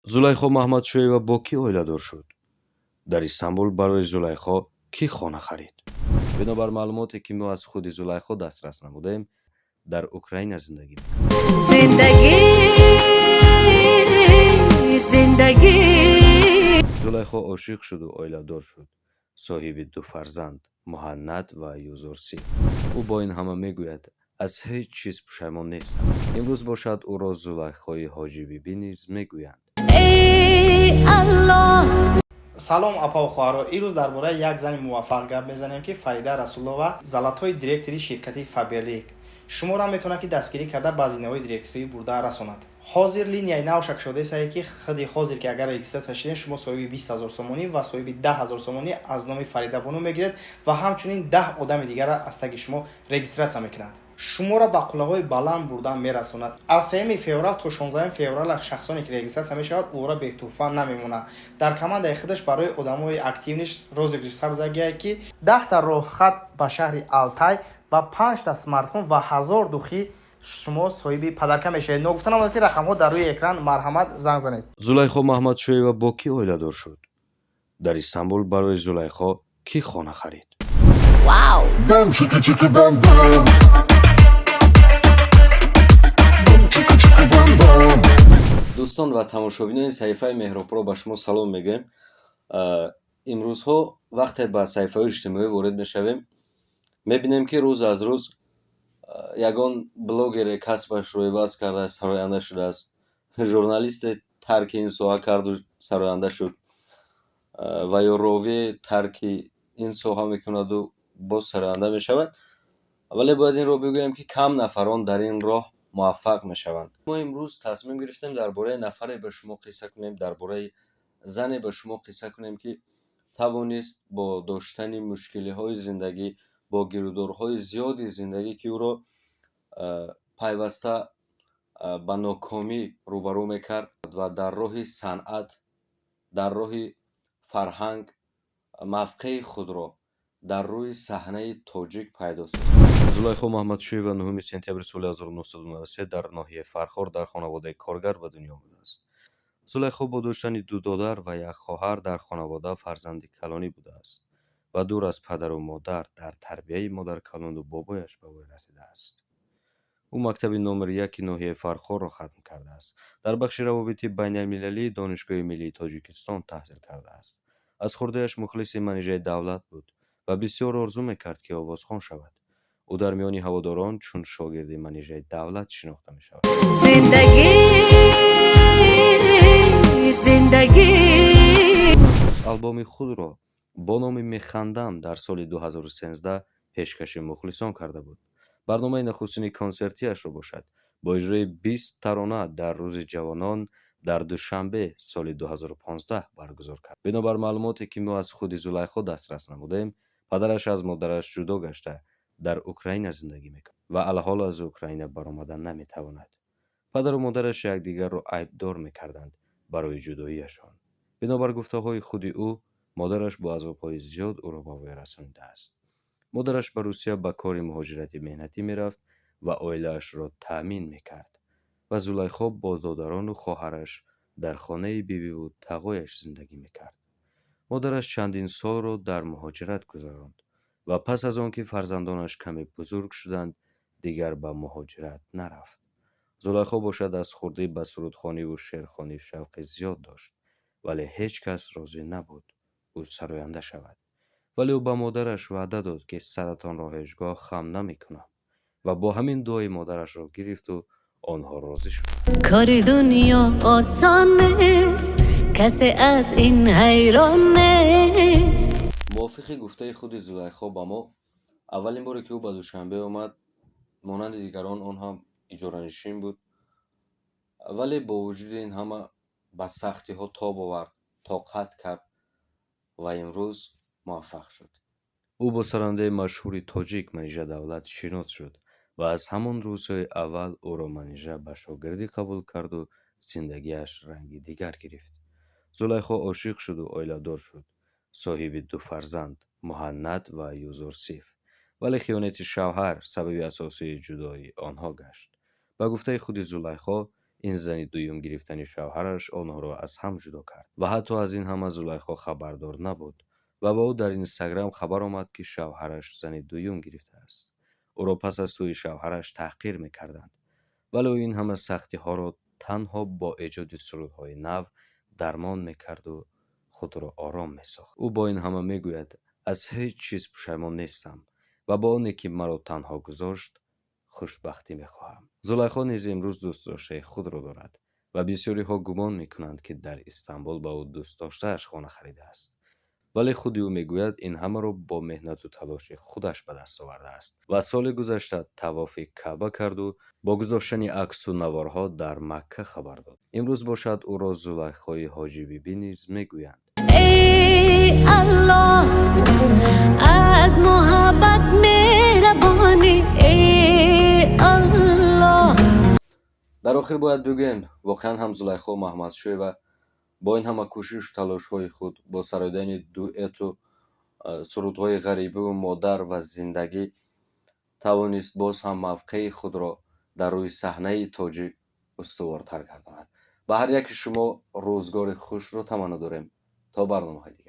Зулайхо Маҳмадшоева бо кӣ оиладор шуд? Дар Истанбул барои Зулайхо кӣ хона харид? Бинобар маълумоте, ки мо аз худи Зулайхо дастрас намудаем, дар Украина зиндагӣ мекунад. Зиндагӣ, зиндагӣ. Зулайхо ошиқ шуду оиладор шуд, соҳиби ду фарзанд, Муҳаннад ва Юзурсиф. Ӯ бо ин ҳама мегӯяд: «Аз ҳеҷ чиз пушаймон нестам». Имрӯз бошад, ӯро Зулайхои Ҳоҷибибӣ низ мегӯянд. Эй Аллоҳ. Салом, апаву хоҳаро! Имрӯз дар бораи як зани муваффақ гап мезанем, ки Фарида Расулова, золотой директори ширкати Фаберлик. Шуморо метавонад, ки дастгирӣ карда, ба зинаҳои директорӣ бурда расонад. Ҳозир линияи нав шакшодесае, ки худи ҳозир, ки агар регистрация шудем, шумо соҳиби 20 000 сомонӣ ва соҳиби 10 000 сомонӣ аз номи Фаридабону мегиред ва ҳамчунин 10 одами дигарро аз таги шумо регистрация мекунад. Шуморо ба қуллаҳои баланд бурдан мерасонад. Аз 3 феврал то 16 феврал шахсоне, ки регистрация мешавад, ӯро бетӯҳфа намемонад. Дар командаи худаш барои одамои активный розыгрыш сар додагие, ки 10-та роҳхат ба шаҳри Алтай ва панҷта смартфон ва 1000 духи шумо соҳиби подарка мешавед. Ногуфта намонад, ки рақамҳо дар рӯи экран, марҳамат, занг занед. Зулайхо Маҳмадшоева бо кӣ оиладор шуд? Дар Истанбул барои Зулайхо кӣ хона харид? Bum chicka chicka bum bum. Bum chicka chicka bum bum. Дӯстон ва тамошобинони саҳифаи Меҳробро, ба шумо салом мегӯем. Имрӯзҳо вақте ба саҳифаҳои иҷтимоӣ ворид мешавем, мебинем, ки рӯз аз рӯз ягон блогере касбашро иваз карда, сароянда шудааст, журналисте тарки ин соҳа карду сароянда шуд ва ё ровие тарки ин соҳа мекунаду боз сароянда мешавад. Вале бояд инро бигӯем, ки кам нафарон дар ин роҳ муваффақ мешаванд. Мо имрӯз тасмим гирифтем, дар бораи нафаре ба шумо қисса кунем, дар бораи зане ба шумо қисса кунем, ки тавонист бо доштани мушкилиҳои зиндагӣ, бо гирудорҳои зиёди зиндагӣ, ки ӯро пайваста ба нокомӣ рӯбарӯ мекард, ва дар роҳи санъат, дар роҳи фарҳанг мавқеи худро дар рӯи саҳнаи тоҷик пайдо сохт. Зулайхо Маҳмадшоева 9 сентябри соли 1993 дар ноҳияи Фархор дар хонаводаи коргар ба дунё омадааст. Зулайхо бо доштани ду додар ва як хоҳар дар хонавода фарзанди калонӣ будааст ва дур аз падару модар, дар тарбияи модаркалону бобояш ба воя расидааст. Ӯ мактаби номери яки ноҳияи Фархорро хатм кардааст, дар бахши равобити байналмилалии Донишгоҳи миллии Тоҷикистон таҳсил кардааст. Аз хурдиаш мухлиси Манижаи Давлат буд ва бисёр орзу мекард, ки овозхон шавад. Ӯ дар миёни ҳаводорон чун шогирди Манижаи Давлат шинохта мешавад. Зиндагӣ, зиндагӣ. Нахуст албоми худро бо номи «Механдам» дар соли 2013 пешкаши мухлисон карда буд. Барномаи нахустини консертиашро бошад, бо иҷрои 20 тарона дар Рӯзи ҷавонон дар Душанбе соли 2015 баргузор кард. Бинобар маълумоте, ки мо аз худи Зулайхо дастрас намудаем, падараш аз модараш ҷудо гашта, дар Украина зиндагӣ мекунад ва алҳол аз Украина баромада наметавонад. Падару модараш якдигарро айбдор мекарданд барои ҷудоиашон. Бинобар гуфтаҳои худи ӯ, модараш бо азобҳои зиёд ӯро ба воя расонидааст. Модараш ба Русия ба кори муҳоҷирати меҳнатӣ мерафт ва оилаашро таъмин мекард ва Зулайхо бо додарону хоҳараш дар хонаи бибиву тағояш зиндагӣ мекард. Модараш чандин солро дар муҳоҷират гузаронд ва пас аз он ки фарзандонаш каме бузург шуданд, дигар ба муҳоҷират нарафт. Зулайхо бошад, аз хурдӣ ба сурудхониву шеърхонӣ шавқи зиёд дошт, вале ҳеҷ кас розӣ набуд, ӯ сароянда шавад. Вале ӯ ба модараш ваъда дод, ки саратонро ҳеҷ гоҳ хам намекунам, ва бо ҳамин дуои модарашро гирифту онҳо розӣ шуданд. Кори дунё осон нест, касе аз ин ҳайрон нест. Мувофиқи гуфтаи худи Зулайхо ба мо, аввалин боре, ки ӯ ба Душанбе омад, монанди дигарон он ҳам иҷоранишин буд, вале бо вуҷуди ин ҳама ба сахтиҳо тоб овард, тоқат кард ва имрӯз муваффақ шуд. Ӯ бо сарояндаи машҳури тоҷик Манижа Давлат шинос шуд ва аз ҳамон рӯзҳои аввал ӯро Манижа ба шогирдӣ қабул карду зиндагиаш ранги дигар гирифт. Зулайхо ошиқ шуду оиладор шуд, соҳиби ду фарзанд, Муҳаннад ва Юзурсиф, вале хиёнати шавҳар сабаби асосии ҷудоии онҳо гашт. Ба гуфтаи худи Зулайхо, Ин зани дуюм гирифтани шавҳараш онҳоро аз ҳам ҷудо кард ва ҳатто аз ин ҳама Зулайхо хабардор набуд ва ба ӯ дар Инстаграм хабар омад, ки шавҳараш зани дуюм гирифтааст. Ӯро пас аз тӯйи шавҳараш таҳқир мекарданд, вале ӯ ин ҳама сахтиҳоро танҳо бо эҷоди сурудҳои нав дармон мекарду худро ором месохт. Ӯ бо ин ҳама мегӯяд: аз ҳеҷ чиз пушаймон нестам ва бо оне ки маро танҳо гузошт, хушбахтӣ мехоҳам. Зулайхо низ имрӯз дӯстдоштаи худро дорад ва бисёриҳо гумон мекунанд, ки дар Истанбул ба ӯ дӯстдоштааш хона харидааст, вале худи ӯ мегӯяд, ин ҳамаро бо меҳнату талоши худаш ба даст овардааст ва соли гузашта тавофи Каъба карду бо гузоштани аксу наворҳо дар Макка хабар дод. Имрӯз бошад, ӯро Зулайхои Ҳоҷибибӣ низ мегӯянд. Эй Аллоҳ, аз муҳаббат, меҳрабонӣ, эй Аллоҳ. Дар охир бояд бигӯем, воқеан ҳам Зулайхо Маҳмадшоева бо ин ҳама кӯшишу талошҳои худ, бо саройдани дуэту сурудҳои ғарибиву модар ва зиндагӣ, тавонист боз ҳам мавқеи худро дар рӯи саҳнаи тоҷик устувортар гардонад. Ба ҳар яки шумо рӯзгори хушро таманно дорем. То барномаҳои дигар.